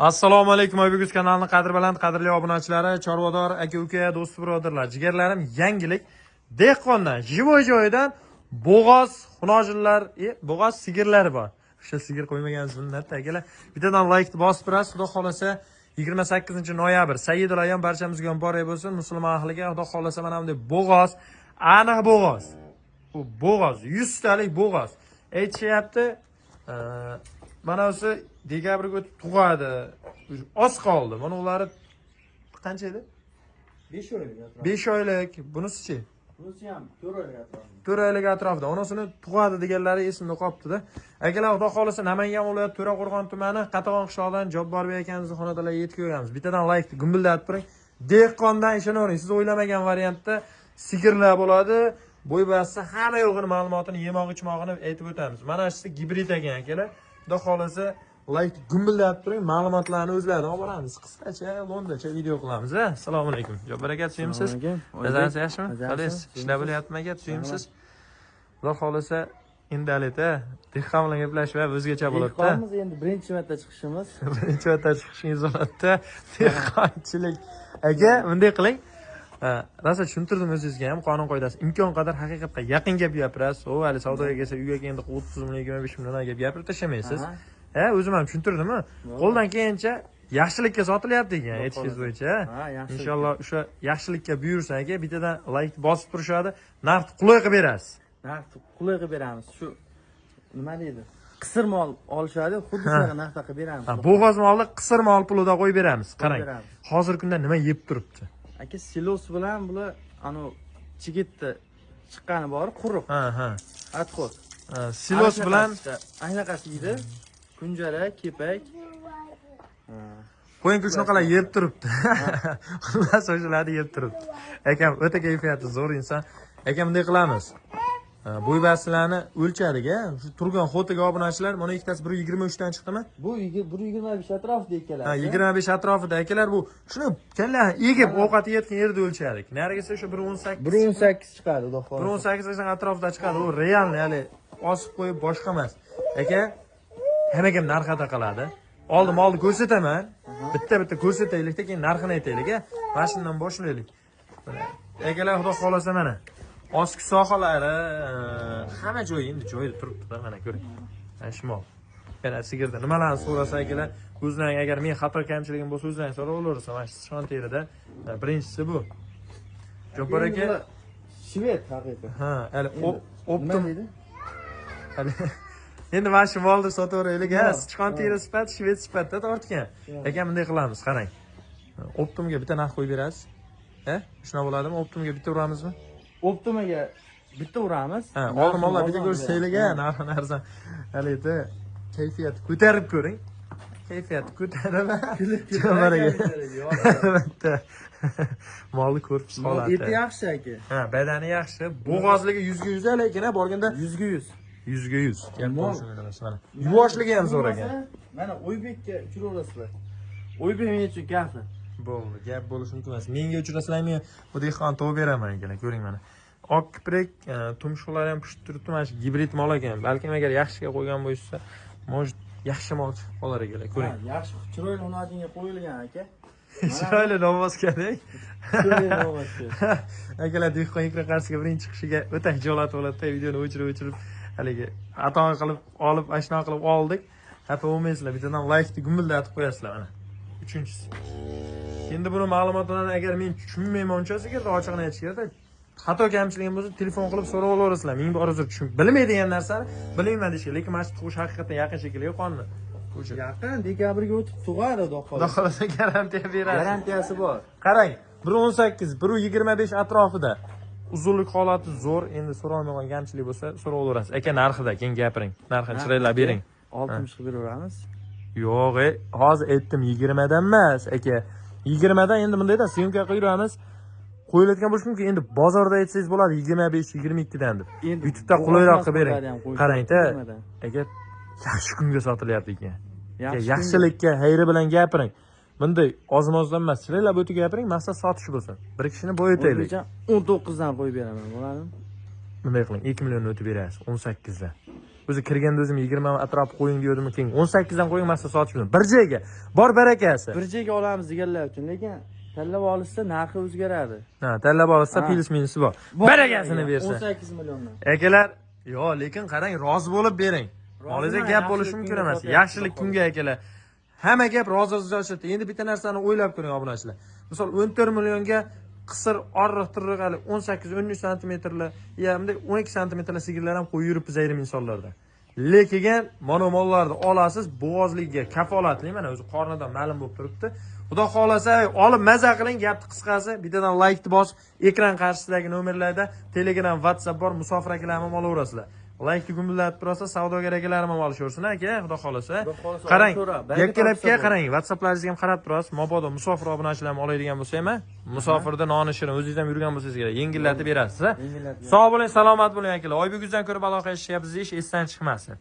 Assalomu alaykum, Oybek kanalining qadri baland, qadrli obunachilari, chorvador aka-uka, do'st birodarlar, jigarlarim, yangilik dehqondan, живой joyidan bo'g'oz xunojinlar, bo'g'oz sigirlari bor. O'sha sigir qo'ymagan sunnatda akalar. Bittadan like bosib turasiz, Xudo xolasa 28-noyabr Sayyidul Ayyom barchamizga muborak bo'lsin, musulmon ahliga. Xudo xolasa mana bunday bo'g'oz, aniq bo'g'oz. Bu bo'g'oz, 100 talik bo'g'oz. Aytishyapti, mana shu dekabrga o'tib tug'adi. Oz qoldi. Mana ular qancha edi? 5 oylik atrofida. 5 oylik. Bunisichi? Bunisi ham 4 oylik atrofida. 4 oylik atrofida. Onasini tug'adi deganlari esimda qolibdi-da. Akalar, Xudo xolasa Namangan viloyati To'raqo'rg'on tumani Qatag'on qishlog'idan Jobborbek akamizni xonadonlariga yetib ko'ramiz. Bittadan like gumbildatib turing. Dehqondan ishonavering. Siz o'ylamagan variantda sigirlar bo'ladi. Bo'y basti hamma yo'g'ini ma'lumotini, yemoq ichmog'ini aytib o'tamiz. Mana shu gibrid ekan akalar. Xudo xolasa like gumbildatib turing. Ma'lumotlarni o'zlaridan olib boramiz. Qisqacha, lo'ndacha video qilamiz, a. Assalomu alaykum. Jobbor aka, suyimsiz? Nazarınız yaxshimi? Qalaysiz? Ishlar bo'lyaptimi aka? Suyimsiz? Xudo xolasa endi halita dehqon bilan gaplashib o'zgacha bo'ladi-da. Dehqonmiz, endi birinchi marta chiqishimiz. Birinchi marta chiqishingiz bo'ladi-da. Dehqonchilik. Aka, bunday qiling. Rosa tushuntirdim o'zingizga ham qonun qoidasi. Imkon qadar haqiqatga yaqin gap gapirasiz. O, hali savdoga kelsa uyga endi 30 million, 25 million gap gapirib tashlamaysiz. Ha, o'zim ham tushuntirdim-ku. Qo'ldan kelgancha yaxshilikka sotilyapti ekan, aytishingiz bo'yicha. Ha, yaxshi. Inshaalloh o'sha yaxshilikka buyursa aka, bittadan like bosib turishadi, narxni qulay qilib berasiz. Narxni qulay qilib beramiz. Shu nima deydi? Qisir mol olishadi, xuddi shunaqa narxda qilib beramiz. Ha, bo'g'oz molni qisir mol pulida qo'yib beramiz. Qarang. Beramiz. Hozirgi kunda nima yeb turibdi? Aka, silos bilan bular anu chigitni chiqqani bor, quruq. Ha, ha. Отход. Ha, silos bilan anaqasi yeydi. Kunjara, kepak. Qo'ying, shunaqalar yeb turibdi. Xullas, o'shalarni yeb turibdi. Akam o'ta kayfiyati zo'r inson. Akam, bunday qilamiz. Bo'ybasilarni o'lchadik, a. Shu turgan xotiga obunachilar, mana ikkitasi 1.23 dan chiqdimi? Bu 1.25 atrofida ikkalasi. Ha, 25 atrofida akalar, bu shuni kalla egib ovqat yeyotgan yerda o'lchadik. Narigisi o'sha 1.18. 1.18 chiqadi, xudo xohlasa. 1.18 atrofida chiqadi. U realniy, hali osib qo'yib boshqa emas. Aka, hamma kim narx qiladi. Oldi molni ko'rsataman. Bitta-bitta ko'rsataylik-da, keyin narxini aytaylik, a. Mana shundan boshlaylik. Mana akalar, xudo xolasa mana. Oski sohalari, hamma joyi endi joyida turibdi-da, mana ko'ring. Mana shu mol. Yana sigirda nimalarni so'rasa akalar, o'zlaring agar men xato kamchiligim bo'lsa o'zlaring so'raversa, mana shu sichqon terida birinchisi bu. Jobbor aka, shved haqiqiy. Ha, hali Nima optim deydi? Hali endi mana shu molni sotaveraylik, ha, sichqon teri sifat, shved sifatida tortgan. Aka, bunday qilamiz, qarang. Optimga bitta narx qo'yib berasiz. Ha, shunaqa bo'ladimi? Optimga bitta uramizmi? Optimaga bitta uramiz. Ha, oldin mollar bitta ko'rsaylik, ha, narxini arzon. Haligi kayfiyatni ko'tarib ko'ring. Kayfiyatni ko'tarib, Jobbor aka. Albatta. Molni ko'rib holati. Eti yaxshi aka. Ha, badani yaxshi, bo'g'ozligi 100 ga 100, lekin ha, borganda 100 ga 100. 100 ga 100. Gap Mol. bo'lishi mumkin emas, mana. Yuvoshligi ham zo'r ekan. Mana Oybekka uchraverasizlar. Oybek men uchun kafil. Bo'ldi, gap bo'lishi mumkin emas. Menga uchrasanglar, men bu dehqon topib beraman akalar, ko'ring mana. Oq kiprik, tumshuqlari ham pishib turibdi, mana shu gibrid mol ekan. Balkim agar yaxshiga qo'ygan bo'lsa, может, yaxshi mol chiqib qolar akalar, ko'ring. Ha, yaxshi, chiroyli xonadonga qo'yilgan aka. Chiroyli novvoskadek. Chiroyli novvoska. Akalar, dehqon ekran qarshisiga birinchi chiqishiga o'ta hijolat bo'ladi-da, videoni o'chirib-o'chirib haligi ato qilib olib, ashno qilib oldik. Xafa bo'lmaysizlar, bittadan laykni gumbildatib qo'yasizlar mana. Uchinchisi. Endi buni ma'lumotlarni agar men tushunmayman unchasiga, ochiqini aytish kerak. Xato kamchiligim bo'lsa telefon qilib so'rab olaverasizlar. Ming bor uzr, tushun. Bilmaydigan narsani bilmayman deyish kerak, lekin mana shu tug'ish haqiqatdan yaqin shekilli qonni. O'sha. Yaqin dekabrga o'tib tug'adi, xudo Xudo xohlasa. xohlasa garantiya berasiz. Garantiyasi bor. Qarang, 1.18, 1.25 atrofida. Uzunlik holati zo'r. Endi so'ralmagan kamchilik bo'lsa so'raverasiz. Aka, narxida keyin gapiring. Narxini chiroylab bering. 60 qilib beraveramiz. Yo'q, hozir aytdim 20 dan emas, aka. 20 dan endi bundayda syomka qilib yuramiz. Qo'yilayotgan bo'lishi mumkin. Endi bozorda aytsangiz bo'ladi 25, 22 dan deb. Endi YouTube'da qulayroq qilib bering. Qo'yishadi ham, qo'yishadi. Qarang-da, 20 dan. Aka, yaxshi kunga sotilyapti ekan. Aka, Yaxshi. Yaxshilikka xayri bilan gapiring. Bunday ozmozdan emas, chiroylab o'tib gapiring, maqsad sotish bo'lsin. Bir kishini boyitaylik. 19 dan qo'yib beraman, bo'ladimi? Bunday qiling, 2 millionni o'tib berasiz, 18 dan. O'zi kirganda o'zim 20 atrof qo'ying degandim, keyin 18 dan qo'ying, massa sotib berdim. Bir joyga. Bor barakasi. Bir joyga olamiz deganlar uchun, lekin tanlab olishsa narxi o'zgaradi. Ha, tanlab olsa Ha. plyus minusi bor. Barakasini bersa. 18 milliondan. Akalar, yo, lekin qarang, rozi bo'lib bering. Molingizga gap Yaxshilik bo'lishi mumkin kunga emas. sotyapmiz, Yaxshilik xudo kunga akalar. Hamma gap rozi rozi. Endi bitta narsani o'ylab ko'ring obunachilar. Misol 14 millionga qisir oriq tirriq hali 18-13 santimetrli, ya bunday 12 santimetrli sigirlar ham qo'yib yuribmiz ayrim insonlarda. Lekin mana mollarni olasiz, bo'g'ozligiga kafolatli, mana o'zi qornidan ma'lum bo'lib turibdi. Xudo xolasa olib maza qiling, gapni qisqasi, bittadan laykni bosib, ekran qarshisidagi nomerlarda Telegram, WhatsApp bor, musofir akalarni ham olaverasizlar. Laykni gumbillatib turasiz, savdogar akalarim ham olishaversin aka, xudo xolasa. Xudo xohlasa Qarang, olishaveradi. Baraka yakkalabga topsa qarang, WhatsApplaringizga ham qarab turasiz. Mabodo musofir obunachilar ham oladigan bo'lsa ham, musofirda noni shirin, o'zingiz ham yurgan bo'lsangiz kerak, yengillatib berasiz. Yengillatib. Sog' bo'ling, salomat bo'ling akalar. Oybek yuzdan ko'rib aloqa ishyapsiz, ish esdan chiqmasin.